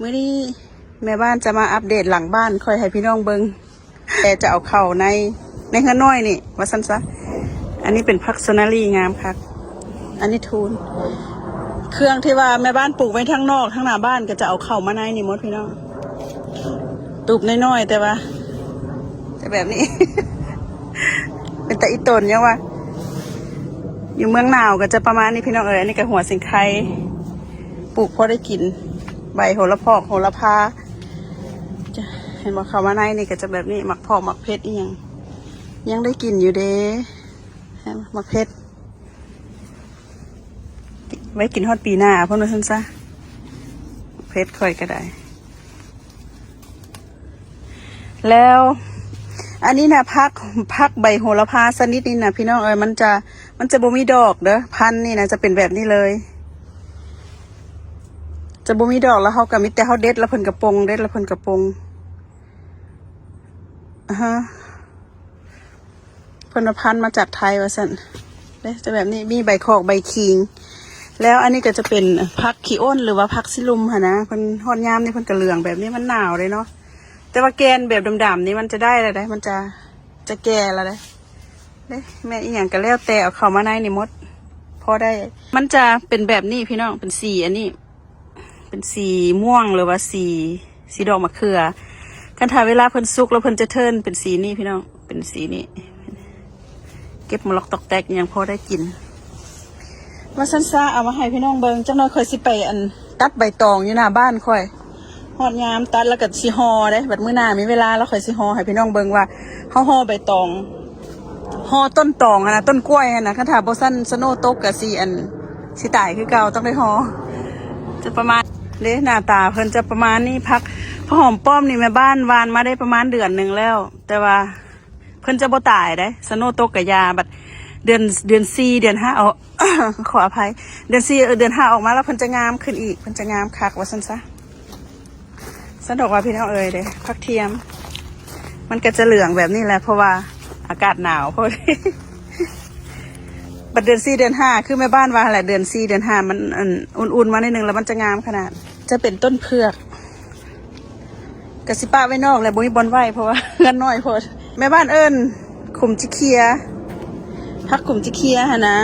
ມື້ນີ້ແມ່ບ້ານຈະມາອັບເດດຫຼັງບ້ານຂ້ອຍໃຫ້ພີ່ນ້ອງເບິ່ງ ແຕ່ຈະເອົາເຂົ້າໃນ ໃນເຮືອນນ້ອຍນີ້ ວ່າຊັ້ນຊະ. ອັນນີ້ເປັນຜັກສະນາລີງາມຄັກ ອັນນີ້ທູນ. ເຄື່ອງທີ່ວ່າແມ່ບ້ານປູກໄວ້ທາງນອກ ທາງໜ້າບ້ານ ກໍຈະເອົາເຂົ້າມາໃນນີ້ໝົດພີ່ນ້ອງ. ຕູບນ້ອຍໆ ແຕ່ວ່າ ຈະແບບນີ້ ເປັນຕາອີ່ຕົນຫຍັງວະ. ຢູ່ເມືອງໜາວກໍຈະປະມານນີ້ພີ່ນ້ອງເອີຍ. ອັນນີ້ກໍຫົວສິງໄຄ ປູກພໍໄດ້ກິນ ໃບໂຫລະພອກ ໂຫລະພາ. ຈະເຫັນບໍ່ ເຂົ້າມາໃນນີ້ກໍຈະແບບນີ້ ໝາກພອກ ໝາກເຜັດອີ່ຫຍັງ ຍັງໄດ້ກິນຢູ່ເດ້. ໝາກເຜັດ ໄວ້ກິນຮອດປີໜ້າພຸ້ນ ວ່າຊັ້ນຊະ. ເຜັດຂ້ອຍກໍໄດ້. ແລ້ວອັນນີ້ນະ ຜັກ ຜັກໃບໂຫລະພາຊະນິດນີ້ນະ ພີ່ນ້ອງເອີຍ ມັນຈະ ມັນຈະບໍ່ມີດອກເດີ. ພັນນີ້ນະ ຈະເປັນແບບນີ້ເລີຍ ຈະບໍ່ມີດອກ. ແລ້ວເຮົາກໍມີແຕ່ເຮົາເດັດ ແລ້ວເພິ່ນກໍປົ່ງ ເດັດ ແລ້ວເພິ່ນກໍປົ່ງ. ອາຮະ ເພິ່ນວ່າພັນມາຈາກໄທວ່າຊັ້ນເດ້. ຈະແບບນີ້ ມີໃບຂອກໃບຂີງ. ແລ້ວອັນນີ້ກໍຈະເປັນຜັກຂີ້ອົນ ຫຼືວ່າຜັກຊິລຸມຫັ້ນນະ. ເພິ່ນຮອດຍາມນີ້ເພິ່ນກໍເຫຼືອງແບບນີ້ ມັນໜາວເດ້ເນາະ. ແຕ່ວ່າແກ່ນແບບດຳໆນີ້ມັນຈະໄດ້ແລ້ວເດ້ ມັນຈະ ຈະແກ່ແລ້ວເດ້. ເດ້ ແມ່ນອີ່ຫຍັງກໍແລ້ວແຕ່ ເອົາເຂົ້າມາໃນນີ້ໝົດ ພໍໄດ້. ມັນຈະເປັນແບບນີ້ພີ່ນ້ອງ ເປັນສີອັນນີ້ ເປັນສີມ່ວງ ຫຼືວ່າສີ ສີດອກມະເຂືອ. ຄັນຖ້າເວລາເພິ່ນສຸກແລ້ວ ເພິ່ນຈະເທີນເປັນສີນີ້ພີ່ນ້ອງ ເປັນສີນີ້. ເກັບມາລັອກຕອກແຕກຍັງພໍໄດ້ກິນ ວ່າຊັ້ນຊະ. ເອົາມາໃຫ້ພີ່ນ້ອງເບິ່ງ. ຈັກໜ້ອຍຂ້ອຍຊິໄປ ອັນ ຕັດໃບຕອງຢູ່ໜ້າບ້ານຂ້ອຍ. ຮອດຍາມຕັດແລ້ວກໍຊິຫໍ່ເດ້. ບັດມື້ໜ້າມີເວລາແລ້ວ ຂ້ອຍຊິຫໍ່ໃຫ້ພີ່ນ້ອງເບິ່ງວ່າ ເຮົາຫໍ່ໃບຕອງ ຫໍ່ຕົ້ນຕອງຫັ້ນນະ ຕົ້ນກ້ວຍຫັ້ນນະ. ຄັນຖ້າບໍ່ຊັ້ນ ສະໂນຕົກກໍຊິ ອັນ ຊິຕາຍຄືເກົ່າ ຕ້ອງໄດ້ຫໍ່. ຈະປະມານເດ້ ໜ້າຕາເພິ່ນຈະປະມານນີ້. ຜັກ ຜັກຫອມປ້ອມນີ້ ແມ່ບ້ານຫວ່ານມາໄດ້ປະມານເດືອນໜຶ່ງແລ້ວ ແຕ່ວ່າເພິ່ນຈະບໍ່ຕາຍເດ້ ສະໂນຕົກກະຢ່າ. ບັດເດືອນ ເດືອນສີ່ ເດືອນຫ້າ ອອກ ຂໍອະໄພ ເດືອນສີ່ ເອີ ເດືອນຫ້າອອກມາແລ້ວ ເພິ່ນຈະງາມຂຶ້ນອີກ ເພິ່ນຈະງາມຄັກ ວ່າຊັ້ນຊະ. ຊັ້ນດອກວ່າພີ່ນ້ອງເອີຍເດ້ ຜັກທຽມ ມັນກໍຈະເຫຼືອງແບບນີ້ແຫຼະ ເພາະວ່າອາກາດໜາວໂພດ. ບັດເດືອນສີ່ ເດືອນຫ້າ ຄືແມ່ບ້ານວ່າຫັ້ນແຫຼະ ເດືອນສີ່ ເດືອນຫ້າ ມັນ ອັນ ອຸ່ນໆມາໜ້ອຍໜຶ່ງ ແລ້ວມັນຈະງາມຂະໜາດ. ຈະເປັນຕົ້ນເຜືອກ ກະຊິປະໄວ້ນອກແຫຼະ ບໍ່ມີບ່ອນໄວ້ ເພາະວ່າເຮືອນນ້ອຍໂພດ. ແມ່ບ້ານເອີ້ນຂຸມຈິເຄຍ ຜັກຂຸມຈິເຄຍຫັ້ນນະ.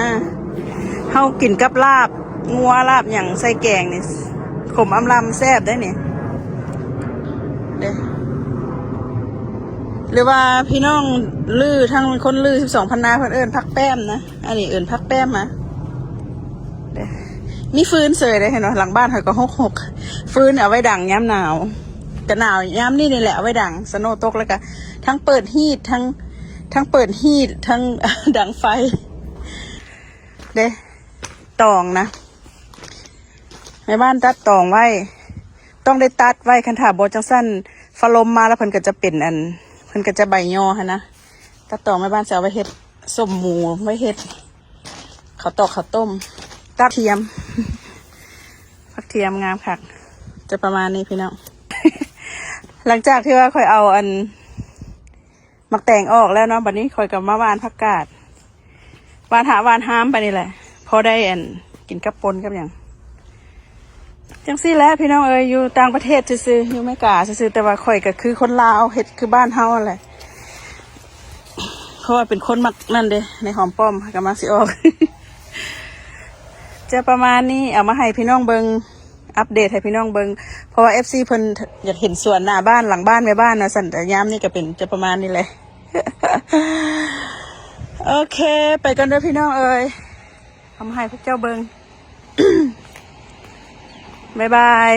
ເຮົາກິນກັບລາບງົວ ລາບຫຍັງໃສ່ແກງນີ້ ຂົມອຳລຳແຊບໄດ໋ນີ້ເດ້. ຫຼືວ່າພີ່ນ້ອງລື ທາງຄົນລືສິບສອງພັນນາ ເພິ່ນເອີ້ນຜັກແປ້ມນະ. ອັນນີ້ເອີ້ນຜັກແປ້ມມາເດ້. ມີຟືນເສີຍເດ້ ເຫັນບໍ່? ຫຼັງບ້ານຂ້ອຍກໍຮົກໆ ຟືນເອົາໄວ້ດັງຍາມໜາວ ກະໜາວຍາມນີ້ນີ້ແຫຼະ ເອົາໄວ້ດັງ ສະໂນຕົກ ແລ້ວກະທັງເປີດຮີດ ທັງ ທັງເປີດຮີດ ທັງດັງໄຟເດ້. ຕອງນະ ແມ່ບ້ານຕັດຕອງໄວ້ ຕ້ອງໄດ້ຕັດໄວ້ ຄັນຖ້າບໍ່ຈັ່ງຊັ້ນ ຟ້າລົມມາແລ້ວເພິ່ນກໍຈະເປັນ ອັນ ເພິ່ນກໍຈະໃບຫຍໍ້ຫັ້ນນະ. ຕັດຕອງແມ່ບ້ານຊິເອົາໄວ້ເຮັດສົ້ມໝູ ໄວ້ເຮັດເຂົ້າຕອກເຂົ້າຕົ້ມ. ຕັດທຽມ ຜັກທຽມງາມຄັກ ຈະປະມານນີ້ພີ່ນ້ອງ. ຫຼັງຈາກທີ່ວ່າຂ້ອຍເອົາ ອັນ ໝາກແຕງອອກແລ້ວເນາະ ບັດນີ້ຂ້ອຍກໍມາຫວ່ານຜັກກາດ ຫວ່ານຫາຫວ່ານຫາມໄປນີ້ແຫຼະ ພໍໄດ້ ອັນ ກິນກັບປົ່ນກັບຫຍັງ. ຈັ່ງຊີ້ແຫຼະພີ່ນ້ອງເອີຍ ຢູ່ຕ່າງປະເທດຊື່ໆ ຢູ່ອາເມລິກາຊື່ໆ ແຕ່ວ່າຂ້ອຍກໍຄືຄົນລາວ ເຮັດຄືບ້ານເຮົາຫັ້ນແຫຼະ ເພາະວ່າເປັນຄົນມັກນັ້ນເດ້. ໃນຫອມປ້ອມກໍມັກຊິອອກ ຈະປະມານນີ້ ເອົາມາໃຫ້ພີ່ນ້ອງເບິ່ງ ອັບເດດໃຫ້ພີ່ນ້ອງເບິ່ງ ເພາະວ່າເອັຟຊີເພິ່ນຢາກເຫັນສວນໜ້າບ້ານ ຫຼັງບ້ານ ແມ່ບ້ານວ່າຊັ້ນ. ແຕ່ຍາມນີ້ກໍເປັນຈະປະມານນີ້ແຫຼະ. ໂອເຄ ໄປກ່ອນເດີພີ່ນ້ອງເອີຍ ເອົາມາໃຫ້ພວກເຈົ້າເບິ່ງ ບາຍບາຍ.